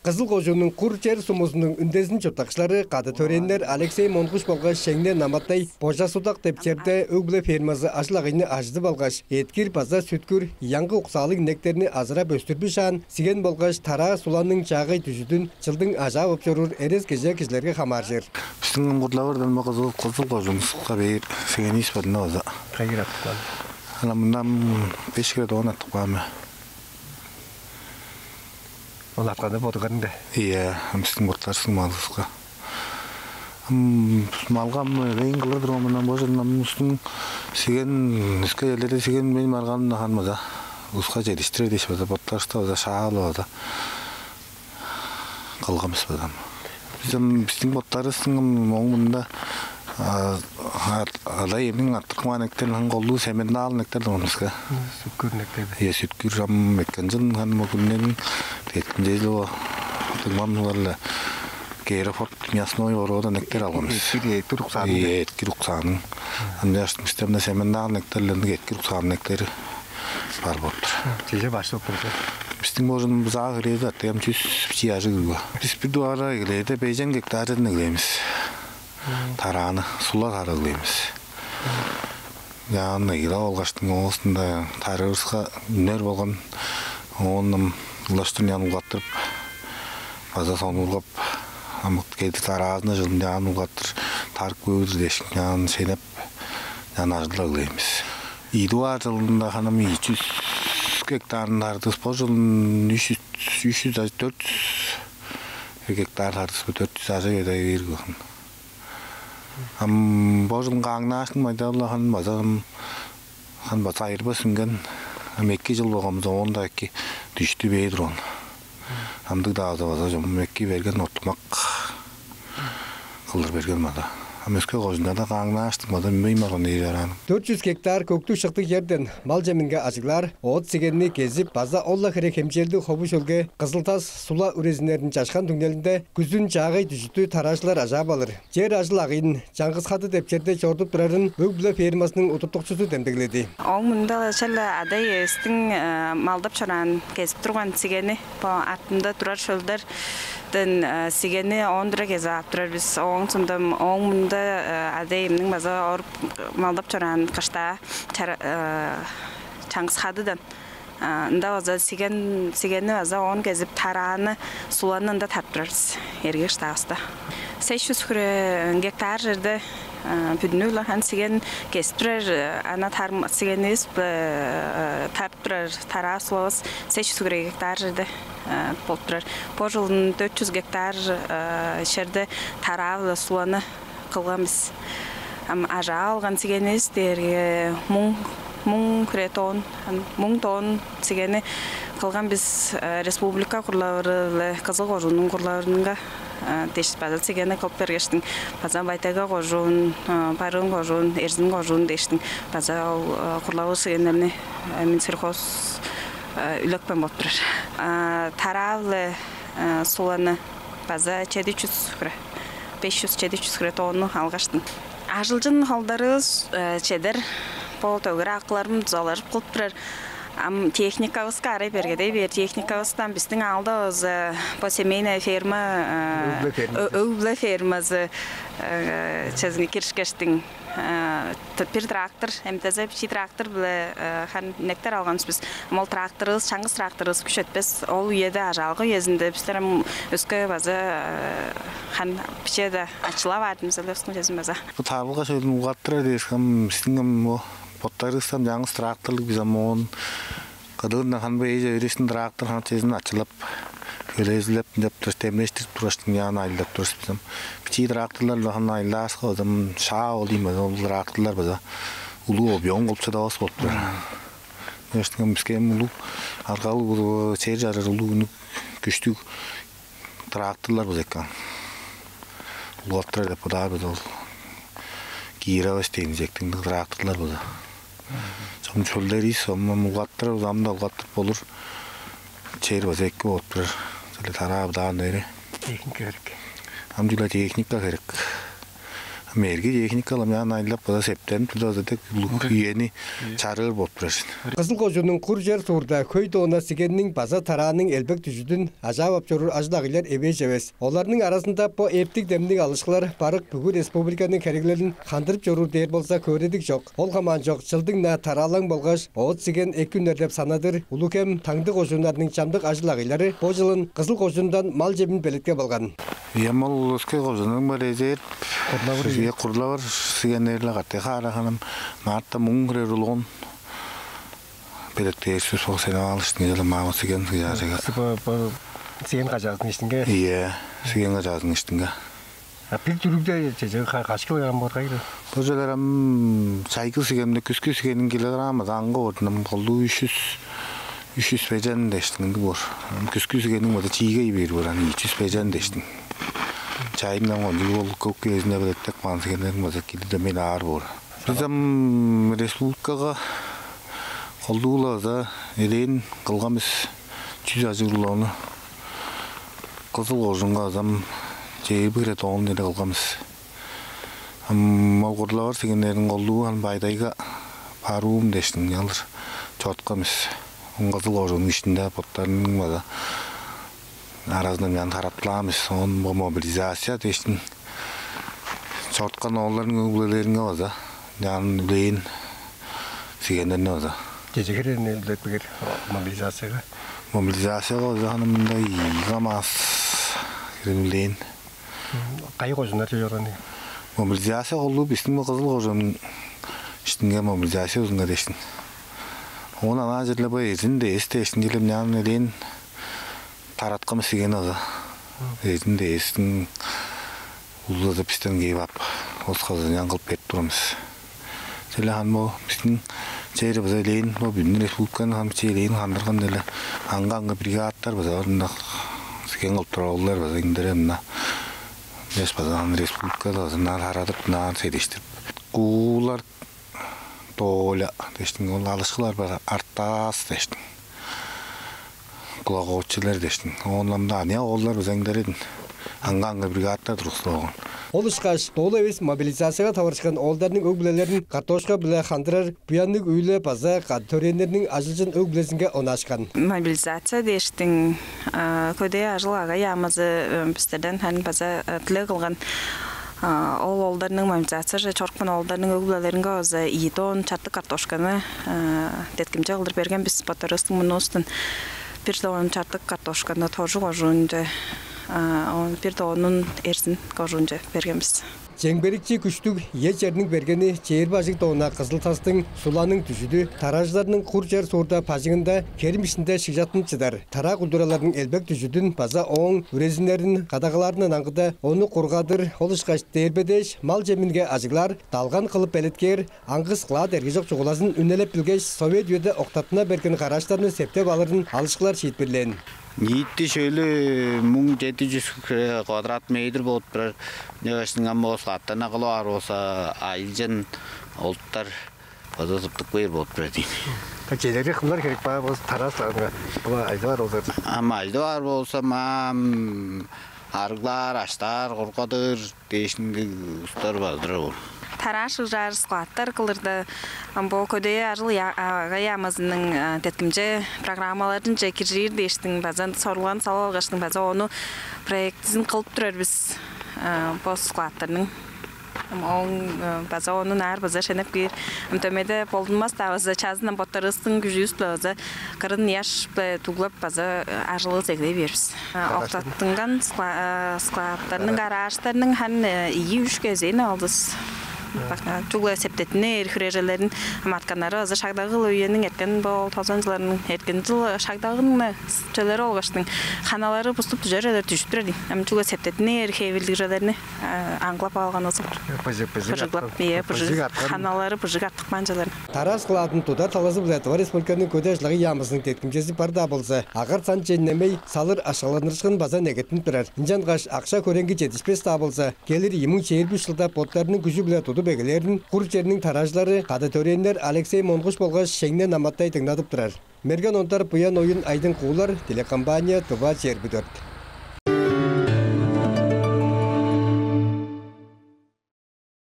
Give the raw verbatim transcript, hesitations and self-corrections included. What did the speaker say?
Кызыл кожууннуң Кур чер сумузунуң үндезин чурттакчылары кады төрээннер Алексей Монгуш болгаш Шеңне Наматай Божа-Судак деп черде өг-бүле фермазы ажыл-агыйны ажыдып алгаш, эъткир база сүткүр, яңгы уксаалыг инектерни азырап өстүрбүшаан, сиген болгаш тараа суланның чаагай дүжүдүн чылдың ажаап ап чоруур эрес-кежээ кижилерге хамааржыр. Бистиң курдавырдан бо кызыл кызыл кожунуска бээр сегенис бадында база. Кайгыр аттыкпаан. Ана мындан беш кило доон аттыкпаан бе? Ол аткада бодуган да. Ийе, ам бистиң боттарыстың малывыска. Ам малга ам эң кылыр турган мындан бо жылдан устуң сиген өске эледе сиген мен марганын хан база уска жетиштирер дээш база боттарыста база шаалы база кылган бис база. Бистиң боттарыстың оң мында ада эмниң аттырган эктен колдуу семендаал эктер дыңнамыска. Сүткүр эктер. Е сүткүр ам эккен жыл хан мөгүннен тетинче жыл дыңмам сугарлы Герофорд нясной ороодон эктер алган бис. Эткир эктир уксааны. Е эткир уксааны. Ам яштың бистемде семендаал эктерлеринде эткир уксааны эктери бар болуптур. Чеже баштап болду. Бистиң божун бызаа хирээди аттыгам чүс бичии ажыг үргө. Бис бир дугаарга эгелээде бежен гектардан эгелээбиз. Тарааны сула тарыглыйбыз. Яан ыйыла болгаштың оозунда тарыырыска үнер болган оонум улаштыр ян улгаттырып база сонургап амык кедир тараазына жылын яан улгаттыр тарып көөр дээш яан шенеп ян ажылда кылыйбыз. Идуа жылында ханым 200 гектарын тардыс бо жылын 300 300 400 гектар тардыс 400 ажа бедай киир кылган. Ам бо жылын кааңнаашын майдалла хан база хан база айырбас үнген ам эки жыл болган оон да эки дүштү бээр он. Амдыг даазы база чомум эки берген ортумак кылдыр берген база. Ам өске кожунда да кааңнааштың база үнмей марган ээр араан. Дөрт жүз гектар көктүг шыктыг жерден мал чеминге ажыглаар оът сигенни кезип база ол-ла хире хемчээлдиг хову шөлге кызыл тас сула үрезиннерин чашкан түңнелинде күзүн чаагай дүжүттү тараажылар ажаап алыр. Чер ажыл-агыйын чаңгыс хады деп черде чорудуп турарын өг-бүле фермасының удуртукчузу демдегледи. Ол мында черле ада-иевистиң малдап чораан кезип турган сигени бо артында турар шөлдерден сигени оон тура кезип ап турар бис. Ооң сондам ооң мында ада-иемниң база оруп малдап чораан кыштаа чаңгыс хадыдан. Ында база сиген сигенни база оон кезип тарааны суланы ында тарып турар бис эрги кыштаавыста. Сес жүз хире гектар жерде бүдүнү улахан сиген кезип турар ана тарым сигенивис тарып турар тараа сулавыс сес жүз хире гектар жерде болуп турар. Бо жылын дөрт жүз гектар жерде тараа-биле суланы кылган бис. Ам ажаап алган сигенивис дээрге муң муң хире тонн муң тонн сигени кылган бис. Республика курлавыры-биле Кызыл кожууннуң курлавырынга дээш база сигени кылып бергештиң база Байтайга кожуун, Барыын кожуун, Эрзин кожуун дээштиң база ол курлавыр сигеннерни Минсельхоз үлепкен болуп турар. Тараа-биле суланы база чеди чүс хире, беш чүс чеди чүс хире тонну алгаштың. Ажылчын холдарывыс чедер бо төгүр акыларым дузалажып кылып турар. Ам техникавыска арай бергедей бээр техникавыстан биздин аалда база бо семейная ферма өг-бүле фермазы чезинге киришкештиң бир трактор, МТЗ бичии трактор-биле хан инектер алганывыс бис. Ам ол тракторывыс, чаңгыс тракторывыс күш четпес. Ол үеде, ажаалга үезинде бистер ам өске база хан биче-даа ачылап аардым, селевским чезин база. Бо тарылга сөөлүн угаттырар дээш, ам бистиң ам бо боттарывыстан чаңгыс тракторлуг бис, ам оон кыдыындан хан бо эже өөрүшүн трактор хан чезин ачылап, хөлезилеп деп тур, демлештирип тургаштың яан айлап турус бис ам. Бичии тракторлар-биле хан айлааска базам шаа ол ийин база, ол тракторлар база улуу объем кылып чадавас болуп турар. Ынчаштың биске эми улуг аргалыг чер чарар улуг үнүк күштүг тракторлар база экен. Улгаттырар деп бодаар бис ол. Кииревес дейн зектиң тракторлар база. Чом чөлдерис омам улгаттырар, ам да улгаттырып болур. Чер база эки болуп турар. Чөле тараа быдаан бери. Техника керек. Ам чүгле техника керек. Мерги техникалам ян айлап база септенип тудаза дег улуг үени чарыыр болуп турар. Кызыл кожуунуң Кур чер суурда хөй доона сигенниң база тарааның элбек дүжүдүн ажаап ап чоруур ажыл-агыйлар эвээш эвес. Оларның аразында бо эптиг демниг алышкылар барык бүгү республиканың хереглелин хандырып чоруур дээр болза, хөөредиг чок. Ол хамаан чок, чылдың-на тараалаң болгаш оът-сиген эки үнер деп санадыр Улуг-Хем, Таңды кожууннарның чамдык ажыл-агыйлары бо чылын Кызыл кожуундан мал чемин белеткеп алган. Ийе, ол Улуска кожууннуң бар резерв. Курлавыр. Сиге курлавыр сигеннерле катты хаара ханам. Марта муң хире рулон белеткээрсиз ол сен алыштың жана маа сиген сыяжыга. Сыпа сиген кажаазын иштинге. Ийе, сиген кажаазын иштинге. А бир дүрүгде чеже каш килограмм боор кайры? Божаларам чайгы сигемде күскү сигенин килограммы даңгы ордунам колду үш жүз, үш жүз бежен дештиң бор. Күскү сигенин бода чиигей бир бор аны үч жүз бежен дештиң. Чайымдан кончуг ол көк кезине белеттек баан сигеннерин база килиде мен аар боор. Бизем республикага колдуулаза элээн кылган бис чүс ажыглоону. Кызыл кожунга азам чээрби хире тоон эле кылган бис. Ам ол курлавар сигеннерин колдуу ан байдайга баруум дештиң ялыр чоткан бис. Кызыл кожунуң ишинде боттарының база аразында мен тараптылаан бис. Он бо мобилизация дештиң чоткан оолларның өглелеринге база ян үлээн сигеннерне база. Кежегер элетпегер мобилизацияга. Мобилизацияга база аны мындай ийгам аас киримлээн. Кайы кожуннар чыгырган деген? Мобилизация колдуу биздин бу кызыл кожунун иштинге мобилизация узунга дештин. Оон анаа жерле бо эзин дээс дээшин келем няан элээн тараткым сиген аза. Эзин дээстин улуза бистен кээп ап осказы нян кылып берип турумуз. Челе хан бо биздин чери база элээн бо бүдүн республиканы хан челээн хандырган деле аңга аңга бригадтар база орунда сиген кылып туралар база иңдере мына. Беш база хан республикада база нар харадып нар седиштирип. Куулар Толя дештиң ол алышкылар бар артаас дештиң. Кулагоочулар дештиң. Ооннамда ания ооллар үзеңдерин аңга-аңга бригадта тургузуп алган. Ол ышкаш доол эвес мобилизацияга таварышкан оолдарның өг-бүлелерин картошка-биле хандырар буянныг үйле база кады төрээннерниң ажылчын өг-бүлезинге онаашкан. Мобилизация дээштиң көдээ ажыл ага яамызы бистерден хан база тилег кылган. Ол оолдарның мобилизацияже чорупкан оолдарның өг-бүлелеринге база ийи тонн чартык картошканы деткимче кылдыр берген бис боттарывыстың мунуустун. Бир тонн чартык картошканы Торжу кожуунче, бир тоннун Эрзин кожуунче берген бис. Чеңберикчи күштүг е черниң бергени чээрби ажыг доона кызыл тастың суланың дүжүдү таражыларның кур чер суурда бажыңында керим ишинде шыгжаттынып чыдар. Тараа культураларның элбек дүжүдүн база ооң үрезиннерин кадагалаарындан аңгыда ону кургадыр, ол ышкаш дээрбедээш мал чеминге ажыглаар, далган кылып белеткээр аңгыс кылаат эргижок чугулазын үнелеп билгеш, совет үеде октаттына берген караштарны септеп алырын алышкылар шиитпирлээн. Ниити шөлү муң чеди жүз квадрат метр болуп турар. Негашныңам оскааттан акылы бар болса, айылчын олуттар база сыптык бээр болуп турар дейм. Чедерге кымнар керек баа болза тараастарынга була айдывар олар. Ама айдывар болса маам арыглаар, аштаар, кургадыр дээшинниг устар базыр ол. Тараа шыгжаар складтар кылырда бо көдээ ажыл ага яамызының деткимче программаларынче киржир дээштиң база сорулган салып алгаштың база ону проектизин кылып турар бис. Бо складтарның ооң база ону наар база шенеп кээр. Дөмеде болдунмас-даа база чазындан боттарывыстың күжүвүс-биле база кырын ыяш-биле туглап база ажылывыс эгелей бербис. Октаттынган складтарның, гаражтарның хан ийи-үш кезээн алдыс. Чүгле септеттине эр хүрежелерин аматканнары база шагдагыл үениң эрткен бол тозан жылларның эрткен жыл шагдагын чөлери олгаштың ханалары буступ дүжер элер дүжүп турар дейм. Ам чүгле септеттине эр хевилдигрелерни аңгылап алган озук. Быжык быжык Быжыглап, ие быжык. Ханалары быжык артыкман жылар. Тарас кылаадын тудар талазы-биле Тыва Республиканың көдээ ажыл-агый яамызының деткимчези бар-даа болза, агар сан чен немей салыр акшаландырышкын база негеттинип турар. Ынчангаш акша-көреңги чедишпес-даа болза, келир ийи муң чээрби үш чылда боттарының күжү-биле тудуп эгелээрин кур черниң таражылары кады төрээннер Алексей Монгуш болгаш Шеңне Наматтай дыңнадып турар. Мерген Ондар, Буян Оюн, Айдың Куулар, телекомпания «Тыва чээрби дөрт».